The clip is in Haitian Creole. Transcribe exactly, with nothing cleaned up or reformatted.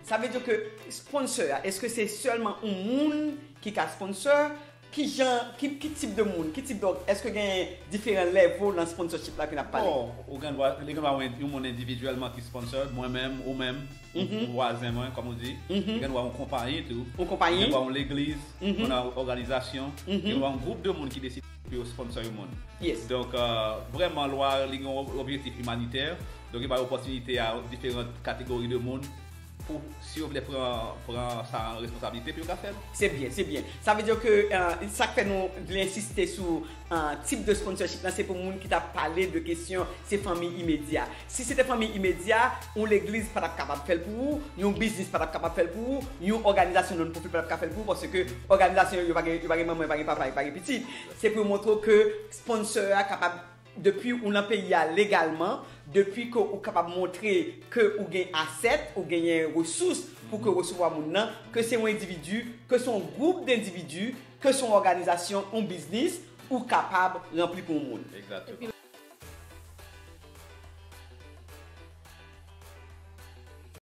Sa vle di ke sponsor a, èske se sèlman yon moun ki ka sponsor? Ki jan, ki, ki tip de moun, ki tip de, èske gen diferan level nan sponsorship la ke n ap pale? Bon, ou gen dwa, li gen dwa yon moun endividyèlman ki sponsor, mwen menm, ou menm, yon vwazen mwen, kòm ou di. Li gen dwa yon konpayi tou. Yon konpayi? Li gen dwa yon legliz, yon òganizasyon, li gen dwa yon gwoup de moun ki deside pou yo sponsor yon moun. Yes. Donk, euh, vrèman, lwa li gen yon objektif imanitè. Donk, li bay opòtinite a diferan kategori de moun pou, si yo vle pran, pran sa an responsablite, pou yo ka fè l. Se byen, se byen. Sa vle di ke, euh, sa k fè nou vle ensiste sou, euh, tip de sponsorship la, se pou moun ki t ap pale de kesyon, se fanmi imedya. Si se te fanmi imedya, yon legliz pa t ap kapab fè l pou ou, yon biznis pa t ap kapab fè l pou ou, yon òganizasyon non-profit pa t ap ka fè l pou ou, paske òganizasyon yo, yo pa gen, yo pa gen manman, yo pa gen papa, yo pa gen pitit. Se pou yo montre w ke sponsor a kapab, depi ou nan peyi a legalman, depi ke ou kapab montre ke ou gen asset, ou genyen resous pou ke resevwa moun nan, ke se yon endividi, ke se yon gwoup dendividi, ke se yon òganizasyon, yon biznis, ou kapab ranpli pou yon moun. Egzakteman.